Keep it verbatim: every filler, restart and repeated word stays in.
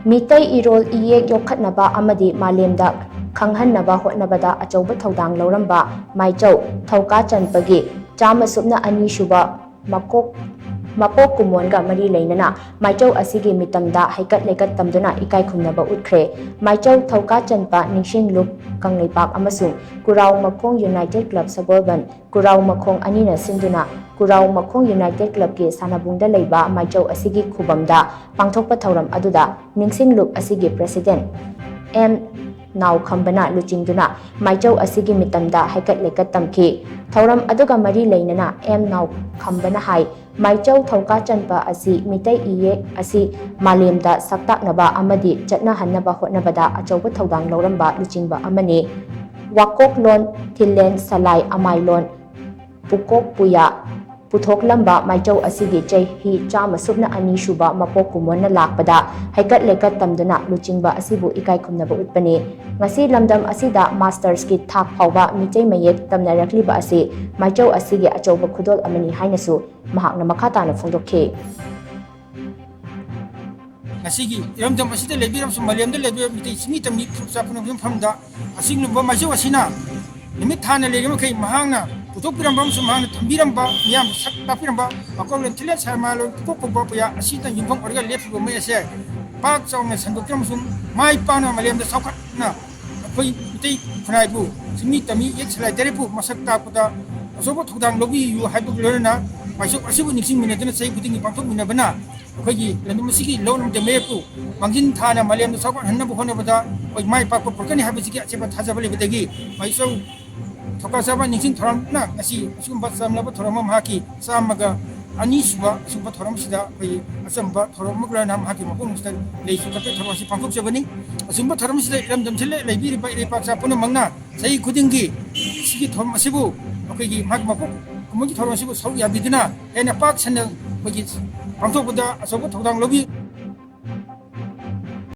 ꯃꯤꯇꯩ ꯏꯔꯣꯜ ꯏꯌꯦꯛ ꯌꯣꯛꯈꯠꯅꯕ ꯑꯃꯗꯤ ꯃꯥꯂꯦꯝꯗ ꯈꯪꯍꯟꯅꯕ ꯍꯣꯠꯅꯕꯗ ꯑꯆꯧꯕ ꯊꯧꯗꯥꯡ ꯂꯧꯔꯝꯕ ꯃꯥꯏꯆꯧ ꯊꯧꯀꯥ ꯆꯟꯄꯒꯤ ꯆꯥꯝꯃ ꯁꯨꯞꯅ ꯑꯅꯤ ꯁꯨꯕ ꯃꯀꯣꯛ, ꯃꯄꯣꯛ ꯀꯨꯝꯑꯣꯟꯒ ꯃꯔꯤ ꯂꯩꯅꯅ ꯃꯥꯏꯆꯧ ꯑꯁꯤꯒꯤ ꯃꯤꯇꯝꯗ ꯍꯩꯀꯠ ꯂꯩꯀꯠ ꯇꯝꯗꯨꯅ ꯏꯀꯥꯏ ꯈꯨꯝꯅꯕ ꯎꯠꯈ꯭ꯔꯦ꯫ ꯃꯥꯏꯆꯧ ꯊꯧꯀꯥ ꯆꯟꯄ ꯅꯤꯡꯁꯤꯡ ꯂꯨꯞ ꯀꯪꯂꯩꯄꯥꯛ ꯑꯃꯁꯨꯡ ꯀꯨꯔꯥꯎ ꯃꯈꯣꯡ ꯌꯨꯅꯥꯏꯇꯦꯠ ꯀ꯭ꯂꯕ ꯁꯒꯣꯜꯕꯟ ꯀꯨꯔꯥꯎ ꯃꯈꯣꯡ ꯑꯅꯤꯅ ꯁꯤꯟꯗꯨꯅ ꯀꯨꯔꯥꯎ ꯃꯈꯣꯡ ꯌꯨꯅꯥꯏꯇꯦꯠ ꯀ꯭ꯂꯕꯀꯤ ꯁꯥꯟꯅꯕꯨꯡꯗ ꯂꯩꯕ ꯃꯥꯏꯆꯧ ꯑꯁꯤꯒꯤ ꯈꯨꯕꯝꯗ ꯄꯥꯡꯊꯣꯛꯄ ꯊꯧꯔꯝ ꯑꯗꯨꯗ ꯅꯤꯡꯁꯤꯡ ꯂꯨꯞ ꯑꯁꯤꯒꯤ ꯄ꯭ꯔꯦꯁꯤꯗꯦꯟꯠ ꯑꯦꯝ ꯅꯥꯎꯈꯝꯕꯅ ꯂꯨꯆꯤꯡꯗꯨꯅ ꯃꯥꯏꯆꯧ ꯑꯁꯤꯒꯤ ꯃꯤꯇꯝꯗ ꯍꯩꯀꯠ ꯂꯩꯀꯠ ꯇꯝꯈꯤ꯫ ꯊꯧꯔꯝ ꯑꯗꯨꯒ ꯃꯔꯤ ꯂꯩꯅꯅ ꯑꯦꯝ ꯅꯥꯎꯈꯝꯕꯅ ꯍꯥꯏ, ꯃꯥꯏꯆꯧ ꯊꯧꯀꯥ ꯆꯟꯄ ꯑꯁꯤ ꯃꯤꯇꯩ ꯏꯌꯦꯛ ꯑꯁꯤ ꯃꯥꯂꯦꯝꯗ ꯁꯛꯇꯥꯛꯅꯕ ꯑꯃꯗꯤ ꯆꯠꯅꯍꯟꯅꯕ ꯍꯣꯠꯅꯕꯗ ꯑꯆꯧꯕ ꯊꯧꯗꯥꯡ ꯂꯧꯔꯝꯕ ꯂꯨꯆꯤꯡꯕ ꯑꯃꯅꯤ꯫ ꯋꯥꯀꯣꯛꯂꯣꯟ, ꯊꯤꯜꯂꯦꯟ, ꯁꯂꯥꯏ, ꯑꯃꯥꯏꯂꯣꯟ, ꯄꯨꯀꯣꯛ ꯄꯨꯌꯥ ꯄꯨꯊꯣꯛꯂꯝꯕ ꯃꯥꯏꯆꯧ ꯑꯁꯤꯒꯤ ꯆꯍꯤ ꯆꯥꯝꯃ ꯁꯨꯞꯅ ꯑꯅꯤ ꯁꯨꯕ ꯃꯄꯣꯛ ꯀꯨꯝꯑꯣꯟꯅ ꯂꯥꯛꯄꯗ ꯍꯩꯀꯠ ꯂꯩꯀꯠ ꯇꯝꯗꯨꯅ ꯂꯨꯆꯤꯡꯕ ꯑꯁꯤꯕꯨ ꯏꯀꯥꯏ ꯈꯨꯝꯅꯕ ꯎꯠꯄꯅꯤ꯫ ꯉꯁꯤ ꯂꯝꯗꯝ ꯑꯁꯤꯗ ꯃꯥꯁꯇꯔꯁꯀꯤ ꯊꯥꯛ ꯐꯥꯎꯕ ꯃꯤꯇꯩ ꯃꯌꯦꯛ ꯇꯝꯅꯔꯛꯂꯤꯕ ꯑꯁꯤ ꯃꯥꯏꯆꯧ ꯑꯁꯤꯒꯤ ꯑꯆꯧꯕ ꯈꯨꯗꯣꯜ ꯑꯃꯅꯤ ꯍꯥꯏꯅꯁꯨ ꯃꯍꯥꯛꯅ ꯃꯈꯥ ꯇꯥꯅ ꯐꯣꯡꯗꯣꯛꯈꯤ꯫ ꯉꯁꯤꯒꯤ ꯏꯔꯝꯗꯝ ꯑꯁꯤꯗ ꯂꯩꯕꯤꯔꯕꯁꯨ ꯃꯥꯂꯦꯝꯗ ꯂꯩꯕꯤꯔꯕ ꯃꯤꯇꯩ ꯆꯤꯡꯃꯤ ꯇꯝꯃꯤ ꯐꯨꯔꯨꯞ ꯆꯥ ꯄꯨꯝꯅꯃꯛꯀꯤ ꯃꯐꯝꯗ ꯑꯁꯤꯒꯨꯝꯂꯕ ꯃꯥꯏꯆꯧ ꯑꯁꯤꯅ ꯅꯨꯃꯤꯠ ꯊꯥꯅ ꯂꯩꯔꯤꯕ ꯃꯈꯩ ꯃꯍꯥꯛꯅ ꯄꯨꯊꯣꯛꯄꯤꯔꯝꯕ ꯑꯃꯁꯨꯡ ꯃꯍꯥꯛꯅ ꯊꯝꯕꯤꯔꯝꯕ ꯃꯤꯌꯥꯝꯗ ꯁꯛ ꯇꯥꯛꯄꯤꯔꯝꯕ ꯋꯥꯀꯣꯛꯂꯣꯟ ꯊꯤꯂꯦꯟ ꯁꯔꯃꯥꯂꯣꯟ ꯄꯨꯀꯣꯛ ꯀꯧꯕ ꯄꯨꯌꯥ ꯑꯁꯤꯗ ꯌꯨꯝꯐꯝ ꯑꯣꯏꯔꯒ ꯂꯦꯞꯂꯤꯕ ꯃꯩ ꯑꯁꯦ ꯄꯥꯛ ꯆꯥꯎꯅ ꯁꯟꯗꯣꯛꯇꯨꯅ ꯑꯃꯁꯨꯡ ꯃꯥꯏ ꯄꯥꯛꯅ ꯃꯥꯂꯦꯝꯗ ꯆꯥꯎꯈꯠꯅ ꯑꯩꯈꯣꯏ ꯃꯤꯇꯩ ꯈꯨꯟꯅꯥꯏꯕꯨ ꯆꯤꯡꯃꯤ ꯇꯝꯃꯤ ꯏꯌꯦꯛ ꯁꯂꯥꯏ ꯇꯔꯦꯠꯄꯨ ꯃꯁꯛ ꯇꯥꯛꯄꯗ ꯑꯆꯧꯕ ꯊꯧꯗꯥꯡ ꯂꯧꯕꯤꯌꯨ ꯍꯥꯏꯕꯒ ꯂꯣꯏꯅꯅ ꯃꯥꯏꯆꯧ ꯑꯁꯤꯕꯨ ꯅꯤꯡꯁꯤꯡꯃꯤꯟꯅꯗꯨꯅ ꯆꯍꯤ ꯈꯨꯗꯤꯡꯒꯤ ꯄꯥꯡꯊꯣꯛꯃꯤꯟꯅꯕꯅ ꯑꯩꯈꯣꯏꯒꯤ ꯂꯝꯗꯝ ꯑꯁꯤꯒꯤ ꯂꯧ ꯂꯝꯗꯝ ꯃꯌꯦꯛꯄꯨ ꯃꯥꯡꯖꯤꯟ ꯊꯥꯅ ꯃꯥꯂꯦꯝꯗ ꯆꯥꯎꯈꯠꯍꯟꯅꯕ ꯍꯣꯠꯅꯕꯗ ꯑꯩꯈꯣꯏ ꯃꯥꯏ ꯄꯥꯛꯄ ꯄꯨꯔꯛꯀꯅꯤ ꯍꯥꯏꯕꯁꯤꯒꯤ ꯑꯆꯦꯠꯄ ꯊꯥꯖꯕ ꯂꯩꯕꯗꯒꯤ ꯃꯥꯏꯆꯧ ꯊꯧꯀꯥ ꯆꯥꯕ ꯅꯤꯡꯁꯤꯡ ꯊꯧꯔꯝꯅ ꯉꯁꯤ ꯑꯁꯤꯒꯨꯝꯕ ꯆꯝꯂꯕ ꯊꯧꯔꯝ ꯑꯃ ꯃꯍꯥꯛꯀꯤ ꯆꯥꯝꯃꯒ ꯑꯅꯤ ꯁꯨꯕ ꯑꯁꯤꯒꯨꯝꯕ ꯊꯧꯔꯝꯁꯤꯗ ꯑꯩꯈꯣꯏ ꯑꯆꯝꯕ ꯊꯧꯔꯝ ꯑꯃꯒ ꯂꯣꯏꯅꯅ ꯃꯍꯥꯛꯀꯤ ꯃꯄꯣꯛ ꯅꯨꯃꯤꯠꯁꯤꯗ ꯂꯩꯁꯨ ꯀꯠꯄꯒꯤ ꯊꯧꯔꯝ ꯑꯁꯤ ꯄꯥꯡꯊꯣꯛꯆꯕꯅꯤ꯫ ꯑꯆꯨꯝꯕ ꯊꯧꯔꯝꯁꯤꯗ ꯏꯔꯝꯗꯝꯁꯤꯗ ꯂꯩꯕꯤꯔꯤꯕ ꯏꯔꯩꯄꯥꯛ ꯏꯆꯥ ꯄꯨꯝꯅꯃꯛꯅ ꯆꯍꯤ ꯈꯨꯗꯤꯡꯒꯤ ꯁꯤꯒꯤ ꯊꯧꯔꯝ ꯑꯁꯤꯕꯨ ꯑꯩꯈꯣꯏꯒꯤ ꯃꯍꯥꯛꯀꯤ ꯃꯄꯣꯛ ꯀꯨꯝꯑꯣꯟꯒꯤ ꯊꯧꯔꯝ ꯑꯁꯤꯕꯨ ꯁꯔꯨꯛ ꯌꯥꯕꯤꯗꯨꯅ ꯍꯦꯟꯅ ꯄꯥꯛ ꯁꯟꯅ ꯑꯩꯈꯣꯏꯒꯤ ꯄꯥꯡꯊꯣꯛꯄꯗ ꯑꯆꯧꯕ ꯊꯧꯗꯥꯡ ꯂꯧꯕꯤ꯫